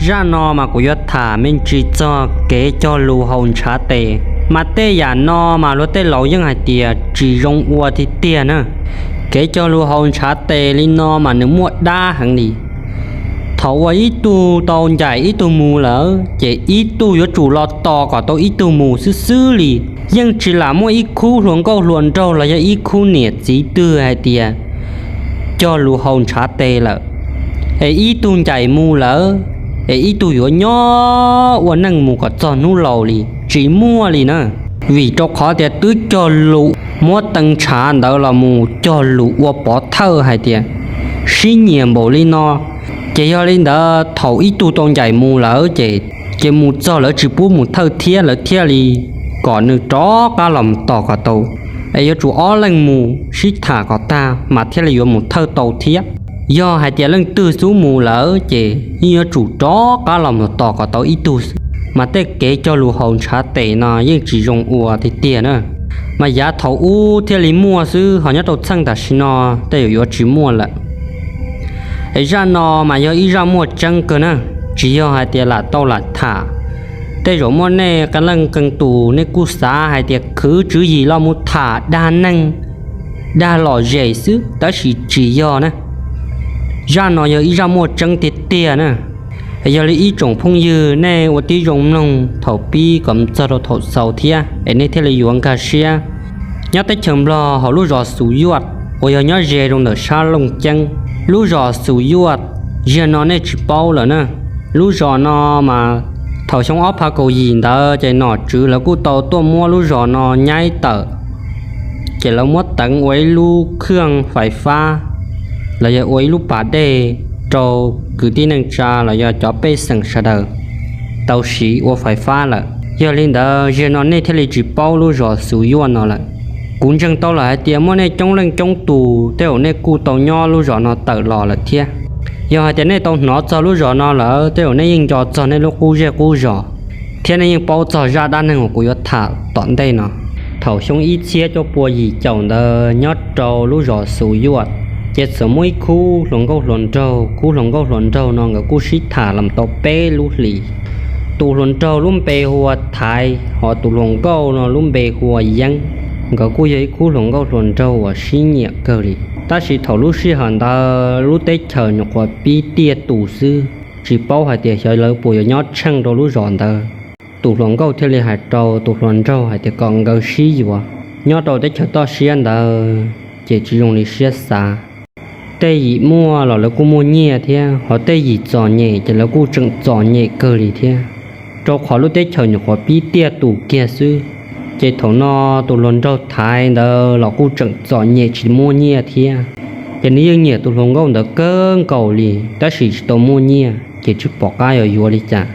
Zaj no mas kuv yuav tham me ntsis txog kev cog lus haus ntshav tes, mas tej yam no mas luag tej laus yeej hais tias tsis zoo ua tiag tiag na. Kev cog lus haus ntshav tes li no mas nws muaj dab heev li. Thaum uas ib tug tau ncaim ib tug mus lawm ces ib tug yuav tsum los tos kom tau ib tug mus xwb xwb li. Yeej tsis lam muaj ib khub hluas nkauj hluas nraug los yog ib khub niam txiv twg hais tias cog lus haus ntshav tes lawm, es ib tug ncaim mus lawm, es ib tug yuav nyob ua neej mus kom txog hnub laus li, tsis muaj li na. Vim rau qhov tias twb cog lus muab teev ntshav ntawd los mus cog lus ua pov thawj hais tias sib nyiam npaum li no, ces yog li ntawd thaum ib tug tau ncaim mus lawm ces, ces mus txog lawv tsis pub mus thawj thiab, lawv thiaj li kom nws rov qab los mus tos kom tau, es yuav tsum ob leeg mus sib tham kom tag mas thiaj li yuav mus thawj tau thiab. Yog hais tias leej twg xub mus lawm ces yeej yuav tsum rov qab los mus tos kom tau ib tug xwb. Mas tej kev cog lus haus ntshav tes no yeej tsis zoo ua tiag tiag na. Mas yav thaum ub thiaj li muaj xwb, ho nyob rau txheej tam sim no tej zaum yuav tsis muaj lawm. Es zaj no mas yog ib zaj muaj tseeb kawg na, tsis yog hais tias lam tau lam tham. Tej zaum muaj nej qee leej qee tus nej kuj xav hais tias khwv tswv yim los mus tham dag neeg, dag lom zem xwb, tab sis tsis yog na. Zaj no yog ib zaj muaj tseeb tiag tiag na. Yog li ib tsoom phooj ywg nej ua tib zoo mloog thaum pib kom txog rau thaum xaus thiab es nej thiaj li yuav nkag siab. Nyob teb chaws Nplog hauv lub zos Xus Yuaj uas yog nyob ze rau ntawm sab Looj Ceeb, lub zos Xus Yuaj, ziag no nej tsis paub lawm na. Lub zos no mas thaum xyoo ob phav kaum yim ntawd ces nom tswv lawv kuj tau tuaj muab lub zos no nyaib tawm, ces lawv muab teev ua ib lub khwj fais fab los yog ua ib lub pas dej rau kwv tij neej tsa los yog cov pej xeem sawv daws tau siv ua fais fab lawm. Yog li ntawd ziag no nej thiaj li tsis paub lub zos Xus Yuaj no lawm. Kuv ntseeg tau lawm hais tias muaj nej coob leej coob tus tej zaum nej kuj tau nyob lub zos no tawm los lawm thiab. Yog hais tias nej tau hnov txog lub zos no lawm tej zaum nej yeej nco txog nej lub qub zej qub zos, thiab nej yeej paub txog zaj dab neeg uas kuv yuav tham tom ntej no. Thaum xyoo ib txhiab cuaj pua yim caum ntawd nyob rau lub zos Xus Yuaj, ces txawm muaj ib khub hluas nkauj hluas nraug. Khub hluas nkauj hluas nraug no nkawd kuj sib tham los tau peb lub hlis. Tus hluas nraug lub npe hu ua Thaiv, ho tus hluas nkauj no lub npe hu ua Yeeb. Nkawd kuj yog ib khub hluas nkauj hluas nraug uas sib nyiam kawg li. Tab sis thaum lub sij hawm ntawd lub teb chaws nyuam qhuav pib tiaj tus xwb, tsis paub hais tias xyov lawv puas yuav nyob tsheej rau lub zos ntawd. Tus hluas nkauj thiaj li hais rau tus hluas nraug hais tias kom nkawd sib yuav. Nyob rau teb chaws toj siab ntawd ces tsis zoo li siab xav. Tej yim muaj los lawv kuj muaj nyiaj thiab, ho tej yim txom nyem ces lawv kuj tseem txom nyem kawg li thiab. Rau qhov lub teb chaws nyuam qhuav pib tiaj tus kiag xwb, ces thaum no tus hluas nraug Thaiv ntawd los kuj tseem txom nyem tsis muaj nyiaj thiab. Ces nws yeej nyiam tus hluas nkauj ntawd kawg nkaus li, tab sis tsis tau muaj nyiaj ces tsis pom qab yuav yuav li cas.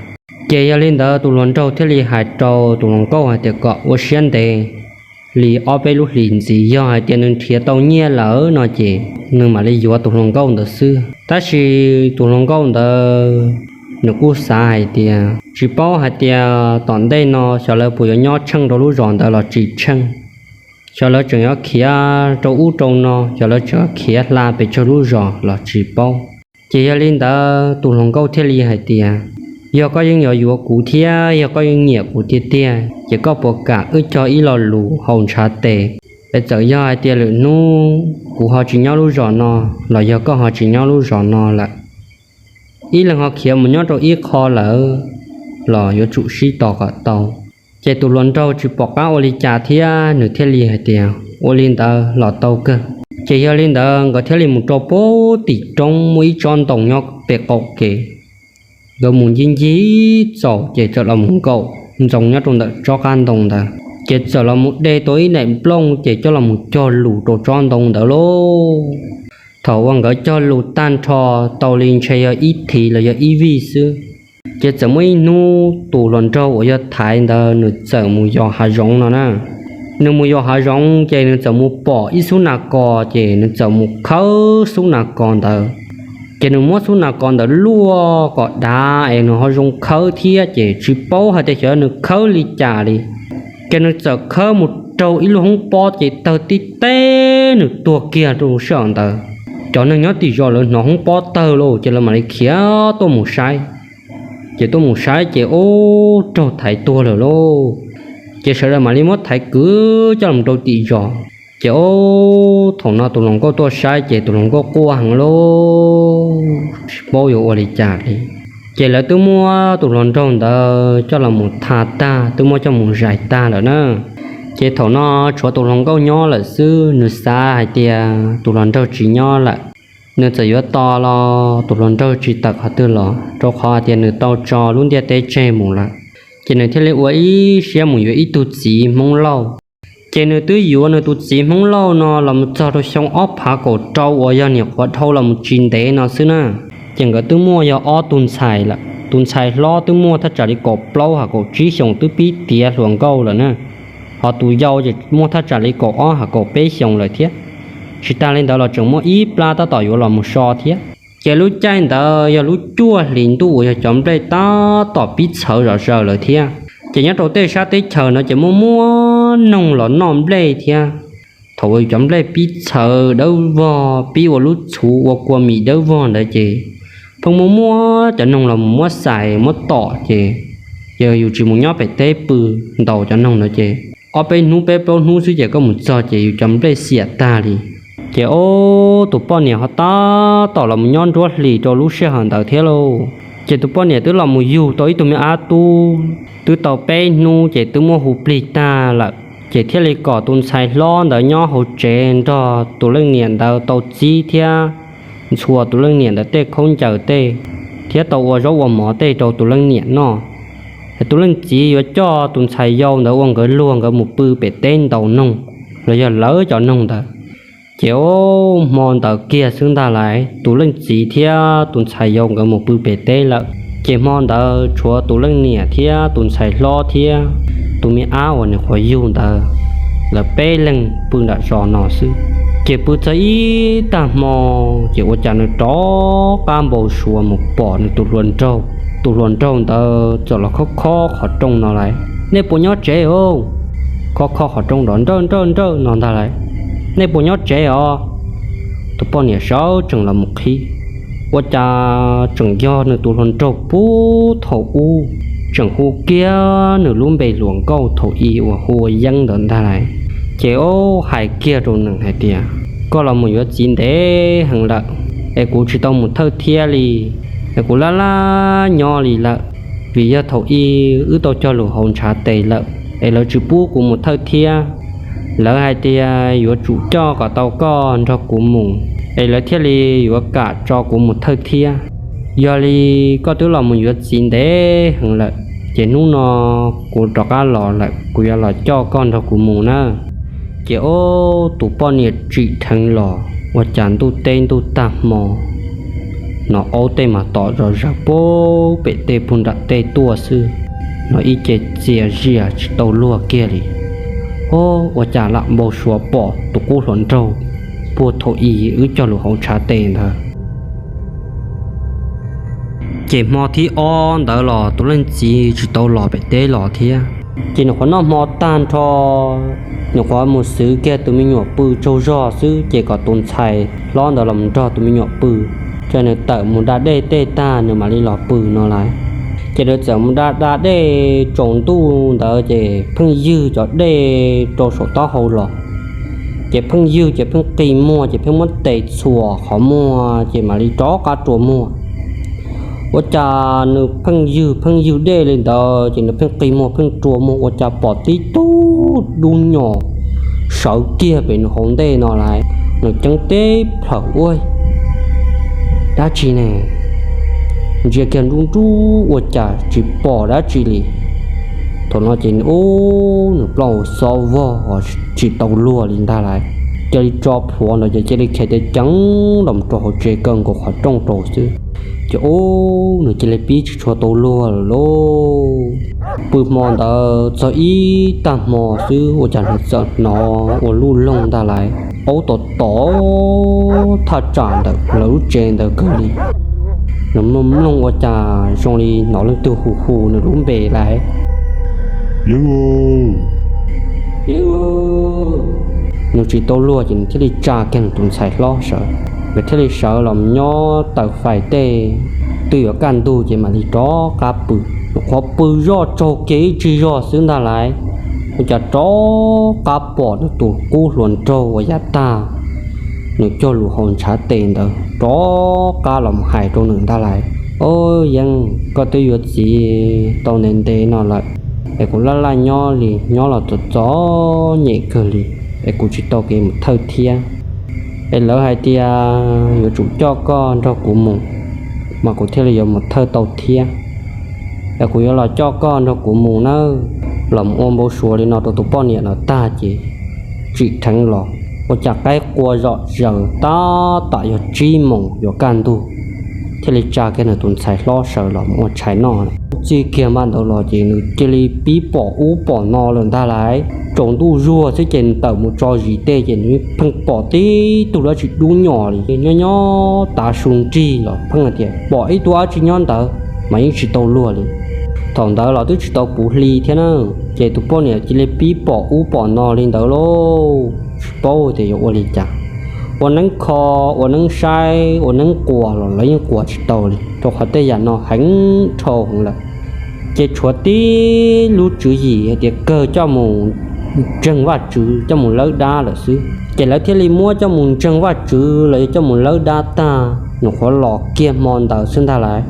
Ces yog li ntawd tus hluas nraug thiaj li hais rau tus hluas nkauj hais tias kom ua siab ntev li ob peb lub hlis ntxiv, yog hais tias nws nrhiav tau nyiaj lawm no ces nws mam li yuav tus hluas nkauj ntawd xwb. Tab sis tus hluas nkauj ntawd nws kuj xav hais tias tsis paub hais tias tom ntej no xyov lawv puas yuav nyob tsheej rau lub zos ntawd los tsis tsheej. Xyov lawv tseem yuav khiav rau ub rau no, xyov lawv tseem yuav khiav hla pes tsawg lub zos los tsis paub. Ces yog li ntawd tus hluas nkauj thiaj li hais tias, yog koj yeej yuav yuav kuv thiab yog koj yeej nyiam kuv tiag tiag ces koj puas kam wb cog ib lo lus haus ntshav tes? Es txawm yog hais tias lwm hnub kuv ho tsis nyob lub zos no, los yog koj ho tsis nyob lub zos no lawm, ib leeg ho khiav mus nyob rau ib qho lawm, los yuav tsum sib tos kom tau. Ces tus hluas nraug tsis pom qab ua li cas thiab nws thiaj li hais tias ua li ntawd los tau kawg. Ces yog li ntawd nkawd thiaj li mus rau puag tim roob muaj ib tsob ntoo nyob pem qaum kev. Nkawd mus ncig ncig txaus ces txawm los mus nkaum ntsoov nyob rau ntawm tsob qab ntoo ntawd, ces txawm los mus de tau ib daim nplooj ces coj los mus cog lus rau tsob ntoo ntawd lauj. Thaum uas nkawd cog lus tag nrho tau li ntshe yog ib thiv los yog ib vij xwb, ces txawm muaj ib hnub tus hluas nraug uas yog Thaiv ntawd nws txawm mus yos hav zoov no na. Nws mus yos hav zoov ces nws txawm mus pom ib xub nas kos ces nws txawm mus khawb xub nas kos ntawd. Ces nws muab xub nas kos ntawd luaj kom dav es nws ho zoo khawb thiab ces tsis paub hais tias xyov nws khawb li cas li. Ces nws txawm khawb mus raug ib lub hoob pob ces tawg tib teb nws tuag kiag rau sij hawm ntawd. Cov neeg nyob tim zos lawv hnov hoob pob tawg lauj ces lawv mam li khiav tuaj mus saib. Ces tuaj mus saib ces ub, raug thaiv tuag lawm lauj. Ces sawv daws mam li muab thaiv kwv coj los rau tim zos. Ces ub, thaum no tus hluas nkauj tuaj saib ces tus hluas nkauj quaj heev lauj, tsis paub yuav ua li cas li. Ces lawv twb muab tus hluas nraug ntawd coj los mus tha tag, twb muab coj mus zais tag lawm na. Ces thaum no tshuav tus hluas nkauj nyob lawm xwb, nws xav hais tias tus hluas nraug tsis nyob lawm, nws txawm yuav tos los tus hluas nraug tsis tawm qhov twg los, rau qhov hais tias nws tau tso lub ntiaj teb tseg mus lawm. Ces nws thiaj li ua ib siab mus yuav ib tug txiv Hmoob Lauj. Ces nws twb yuav nws tus txiv Hmoob Lauj no los mus txog rau xyoo ob phav kaum rau uas yog niam qhuav dhau los mus tsis ntev no xwb na. Ces nkawd twb muaj yog ob tug ntxhais lawm, tus ntxhais hlob twb muaj thaj tsam li kaum plaub ha kaum tsib xyoos twb pib tiav hluas nkauj lawm na. Ho tus yau ces muaj thaj tsam li kaum ob ha kaum peb xyoos lawm thiab. Tsis tag li ntawd los tseem muaj ib plab tab tom yuav los mus so thiab. Ces lub caij ntawd yog lub cuaj hlis ntuj uas yog cov nplej tab tom pib txhawv zom zaws lawm thiab. Ces nyob rau tej sab teb chaws no ces muaj muaj noog los noj nplej thiab. Thaum uas cov nplej pib txhawv dawb vog, pib ua lub txhuv ua kua mis dawb vog ntawd ces pheej muaj muaj cov noog los mus muab xais muab tom ces, yog yus tsis mus nyob pem teb pw ntaus cov noog ntawd ces ob peb hnub peb plaub hnub xwb ces koj mus txog ces yus cov nplej xiam tag li. Ces ub, tus poj niam ho tab tom los mus nyob nruab hlis rau lub sij hawm ntawd thiab lauj. Ces tus poj niam twb los mus yug tau ib tug me ab tub twb tau peb hnub ces twb muab hu plig tag lawm. Ces thiaj li kom tus ntxhais hlob ntawd nyob hauv tsev nrog tus leej niam ntawd tau txib thiab ntxhua tus leej niam ntawd tej khaub ncaws tej, thiab tau ua zaub ua mov tej rau tus leej niam noj. Es tus leej txiv yuav coj tus ntxhais yau ntawd ua nkawd luag nkawd mus pw pem teb ntaus noog los yog lawv cov noog ntawd. Ces ub, hmo ntawd kiag xwb ntag lauj, tus leej txiv thiab tus ntxhais yau nkawd mus pw pem teb lawm. Ces hmo ntawd tshuav tus leej niam thiab tus ntxhais hlob thiab tus me ab uas nws qhuav yug ntawd, lawv peb leeg pw nram zos no xwb. Ces pw txog ib tag hmo, ces ua cas nws rov qab npau suav mus pom nws tus hluas nraug. Tus hluas nraug ntawd txawm los khob khob qhov rooj no lauj, nej puas nyob tsev os? Khob khob qhov rooj nrov nrawj nrawj nrawj no ntag lauj, nej puas nyob tsev os? Tus poj niam sawv tsees los mus qhib, ua cas tseem yog nws tus hluas nraug puag thaum ub, tseem hu kiag nws lub npe hluas nkauj thaum i uas hu ua Yeeb ntawd ntag lauj. Ces ub, hais kiag rau nws hais tias, koj los mus yuav txiv ntev heev lawm, es kuv tsis tau mus thawj thiab li, es kuv laj laj nyob li lawm. Vim yog thaum i wb tau cog lus hauv ntshav tes lawm, es lawv tsis pub kuv mus thawj thiab. Lawv hais tias yuav tsum coj kom tau koj nrog kuv mus, es lawv thiaj li yuav kam tso kuv mus thawj thiab. Yog li koj twb los mus yuav txiv ntev heev lawm, ces hnub no kuv rov qab los lawm, kuv yuav los coj koj nrog kuv mus na. Ces ub, tus poj niam tsim dheev los ua cas ntuj teb ntuj tag hmo, hnov aub tej mas tom zom zaws puag pem tej puag nram tej tuaj xwb, hnov ib ce txias zias tsis tau luag kiag li. Ub, ua cas lam npau suav pom tus qub hluas nraug puag thaum i wb cog lus hauv ntshav tes ntawd. Ces hmo thib ob ntawd los tus leej txiv tsis tau los pem teb los thiab. Ces nws qhuav noj hmo tag nrho, nws qhuav mus xwv kiag tus me nyuam pw tsaug zog xwb, ces kom tus ntxhais hlob ntawd los nrog tus me nyuam pw, ces nws tawm mus da dej tej tag nws mam li los pw no lauj. Ces nws txawm mus da da dej tsaus ntuj ntawd ces pheej ywg cov dej rau saum taub hau los. Ces pheej ywg ces pheej qi muag ces pheej muab tes txhuam qhov muag ces mam li rov qab rua muag. Ua cas nws pheej ywg pheej ywg dej li ntawd ces nws pheej qi muag pheej rua muag ua cas pom tib tug dub nyos sawv kiag pem nws hauv ntej no lauj. Nws ceeb teb plhaws ua dab tsi ne, ntsia kiag nruj nruj ua cas tsis pom dab tsi li. Thaum no ces ub, nws plaub hau xob vog tsis tau luag li ntag lauj. Cia li tso plhuav ntawd ces cia li khiav ceev ceev los rau hauv tsev kaw nkaus qhov rooj rau xwb. Ces ub, nws cia li pib tsis tshua tau luag lawm lauj. Pw hmo ntawd txog ib tag hmo xwb ua cas nws txawm hnov ua luj loog ntag lauj, aub tom tom thaj tsam ntawm lawv lub tsev ntawd kawg li. Nws mloog mloog ua cas zoo li hnov leej twg hu hu nws lub npe lauj. Yeeb, nws tsis tau luag ces nws thiaj li tsa kiag nws tus ntxhais hlob sawv, nkawd thiaj li sawv los nyob taws fais tej. twb yuav kaj ntug ces mam li rov qab pw. Nws qhuav pw zoj tsaug kiag ib tsig zog xwb ntag lauj, ua cas rov qab pom nws tus qub hluas nraug uas yav tag nws cog lus haus ntshav tes ntawd rov qab los mus hais rau nws ntag lauj, Au Yeeb, koj twb yuav txiv tau ntev ntev no lawm, es kuv laj laj nyob li nyob los txom txom nyem kawg li, es kuv tsis tau kev mus thawj thiab. Es lawv hais tias yuav tsum coj koj nrog kuv mus, mas kuv thiaj li yuav mus thawj tau thiab. Es kuv yuav los coj koj nrog kuv mus nawb. Los mus ua npau suav li no rau tus poj niam no tag ces tsim dheev los ua cas qaib qua zom zaws tab tom yog tsib moos yuav kaj ntug, thiaj li tsa kiag nws tus ntxhais hlob sawv los mus ua tshais noj. Txij kiag npaum ntawd los ces nws cia li pib pom ub pom no lawm ntag lauj. Tsaus ntuj zuag xwb ces nws tawm mus tso zis tej ces nws pheej pom tib tug dab tsi dub nyos li nyob nyob tav su nrig los pheej hais tias pom ib tug dab tsi nyob ntawd mas yeej tsis tau luag li. Thaum ntawd los twb tsis tau puv hli thiab na, ces tus poj niam cia li pib pom ub pom no li ntawd lauj, tsis paub tias yuav ua li cas. Ua neeb kho, ua neeb saib, ua neeb quas los lawv yeej quas tsis tau li rau qhov tej yam no heev dhau heev lawm. Ces tshuav tib lub tswv yim hais tias kawg coj mus ntseeg Vajtswv coj mus lawb dab lawm xwb, ces lawv thiaj li muab coj mus ntseeg Vajtswv los yog coj mus lawb dab tag nws qhuav los kiag hmo ntawd xwb ntag lauj.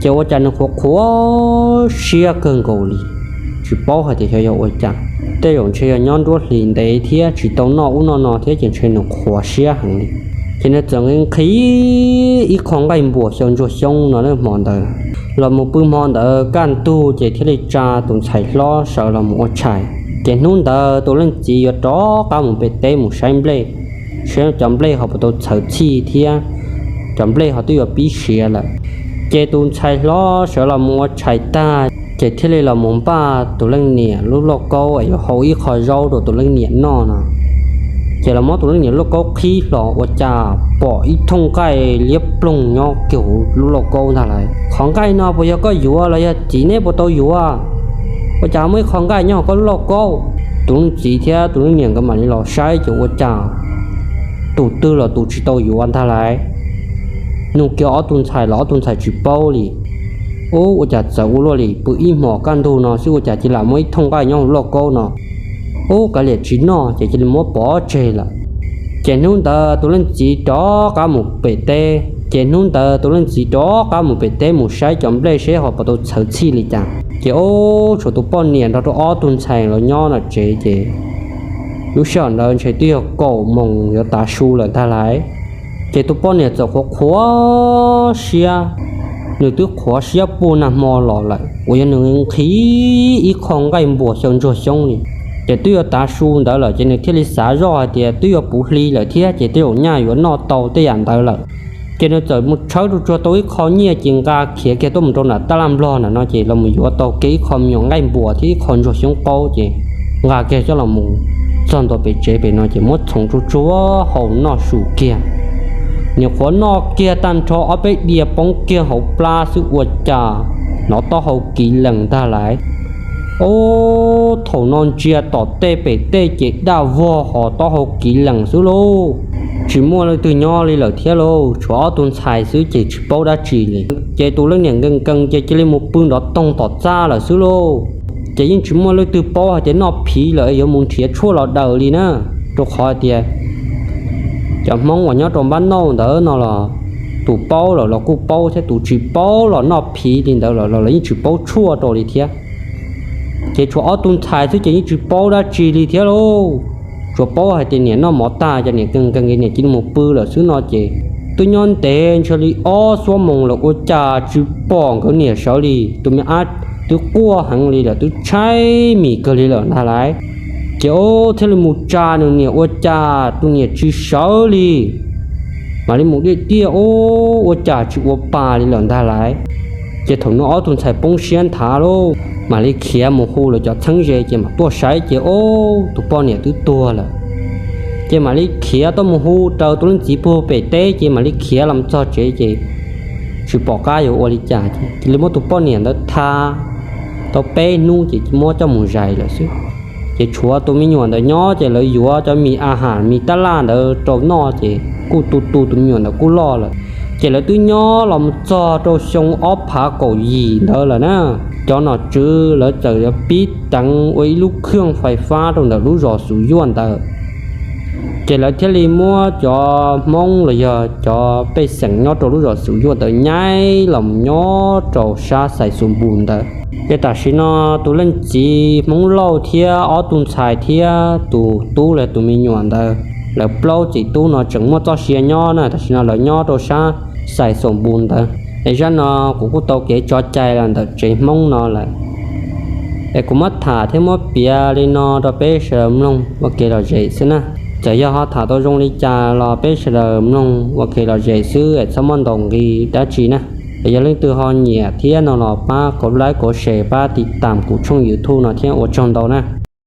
Ces ua cas nws qhuav qhuav siab kawg nkaus li, tsis paub hais tias xyov yog ua cas. Tej zaum ntshe yog nyob nruab hlis ntev thiab tsis tau noj ub noj no thiab ces ntshe nws qhuav siab heev li. Ces nws txawm nqhis ib qho nqaij npuas xyaw ntsuag xyoob no lawm hmo ntawd. Los mus pw hmo ntawd kaj ntug ces thiaj li tsa tus ntxhais hlob sawv los mus ua tshais. Ces hnub ntawd tus leej txiv yuav rov qab mus pem teb mus saib nplej, saib cov nplej ho puas tau txhawv txhij thiab cov nplej ho twb yuav pib siav lawm. Ces tus ntxhais hlob sawv los mus ua tshais tag ces thiaj li los mus npaj tus leej niam lub lauj kaub es yuav hau ib qho zaub rau tus leej niam noj no. Ces los muab tus leej niam lauj kaub qhib hlo ua cas pom ib thooj nqaij liab ploog nyob kiag hauv lub lauj kaub ntag lauj. Qhov nqaij no puas yog koj yuav los yog txiv neb puas tau yuav? Ua cas muaj ib qho nqaij nyob hauv koj lub lauj kaub? Tus leej txiv thiab tus leej niam nkawd mam li los saib ces ua cas tus twg los tus tsis tau yuav ntag lauj. Nug kiag ob tug ntxhais los ob tug ntxhais tsis paub li. Ub, ua cas txawm ua luaj li, pw ib hmos kaj ntug no xwb ua cas cia li muaj ib thooj nqaij nyob hauv lauj kaub no. Ub, kav liam tsis noj ces cia li muab pov tseg lawm. Ces hnub ntawd tus leej txiv rov qab mus pem teb, ces hnub ntawd tus leej txiv rov qab mus pem teb mus saib cov nplej seb ho puas tau txhawv txhij li cas. Ces ub, tshuav tus poj niam nrog rau ob tug ntxhais los nyob nram tsev ces lub sij hawm ntawd ntshe twb yog kaum moos yuav tav su lawm ntag lauj. Ces tus poj niam txawm qhuav qhuav siab, nws twb qhuav siab puag nag hmo los lawm uas yog nws nqhis ib qho nqaij npuas xyaw ntsuag xyoob li. Ces twb yuav tav su ntawd lawm ces nws thiaj li xav zoj hais tias twb yuav puv hli lawm thiab ces tej zaum nyaj yuav noj tau tej yam ntawd lawm. Ces nws txawm mus tshawb tsuag tsuag tau ib qho nyiaj ces nqa khiav kiag tuaj mus rau nram taj laj nplog nram no ces los mus yuav tau kiag ib qho me nyuam nqaij npuas thiab ib qho ntsuag xyoob qaub ces nqa kiag coj los mus txog ntua pem tsev pem no ces muab txhoov tsuag tsuag hau noj su kiag. Nws qhuav noj kiag tag nrho ob peb diav poob kiag hauv plab xwb ua cas hnov taub hau kiv lees ntag lauj. Ub, thaum no ntsia tom tej pem tej ces daj vog ho taub hau kiv lees xwb lauj. Tsis muaj leej twg nyob li lawm thiab lauj, tshuav ob tug ntxhais xwb ces tsis paub dab tsi li. Ces tus leej niam nkees nkees ces cia li mus pw nrov toog tom txaj lawm xwb lauj. Ces yeej tsis muaj leej twg paub hais tias noj phiv lawm yuav mus nrhiav tshuaj los daws li na, rau qhov hais tias cov Hmoob uas nyob rau npab nauj ntawd no los tus paub lawm los kuj paub thiab, tus tsis paub los noj phiv li ntawd los los yeej tsis paub tshuaj rau li thiab. Ces tshuav ob tug ntxhais xwb ces yeej tsis paub dab tsi li thiab lauj. Tsuas paub hais tias niam noj mov tag ces niam kawg nkees niam cia li mus pw lawm xwb no ces twb nyob ntev ntshe li ob xuab moos lawm ua cas tsis pom nkawd niam sawv li. Tus me ab twb quaj heev li lawm, twb tshaib mis kawg li lawm ntag lauj. Ces ub, thiaj li mus tsa nws niam ua cas tus niam tsis sawv li. Mam li mus diaj diaj ub, ua cas tsis ua pa li lawm ntag lauj. Ces thaum no ob tug ntxhais poob siab nthav lauj, mam li khiav mus hu lawv cov txheeb ze ces mam tuaj saib ces ub, tus poj niam twb tuag lawm. Ces mam li khiav tuaj mus hu raws tus leej txiv puag pem teb ces mam li khiav los txog tsev ces tsis pom qab yuav ua li cas ces cia li muab tus poj niam ntawd tha tau peb hnub ces muab coj mus zais lawm xwb. Ces tshuav tus me nyuam ntawd nyob ces lawv yuav cov mis a has mis tab laj ntawd rau noj ces kuj tu tu tus me nyuam ntawd kuj loj lawm. Ces lawv twb nyob los mus txog rau xyoo ob phav kaum yim ntawd lawm na, cov nom tswv lawv txawm yuav pib teev ua ib lub khwj fais fab rau ntawm lub zos Xus Yuaj ntawd. Ces lawv thiaj li muab cov Hmoob los yog cov pej xeem nyob rau lub zos Xus Yuaj ntawd nyaib los mus nyob rau sab Xais Xus Npus ntawd. Ces tam sim no tus leej txiv Hmoob Lauj thiab ob tug ntxhais thiab tus tub los tus me nyuam ntawd, lawv plaub txiv tub no tseem muaj txoj sia nyob na, tam sim no lawv nyob rau sab Xais Xus Npus ntawd. Es zaj no kuv kuj tau kev tso cai los ntawm tsev Hmoob no lawm. Es kuv muab tham thiab muab piav li no rau peb sawv daws mloog ua kev lom zem xwb na. Txawm yog ho tham tau zoo li cas los peb sawv daws mloog ua kev lom zem xwb es txhob muab ntaus nqi dab tsi na. Es yog leej twg ho nyiam thiab no los pab kov like kov share pab tiv tam kuv tshooj YouTube no thiab ua tsaug ntau na.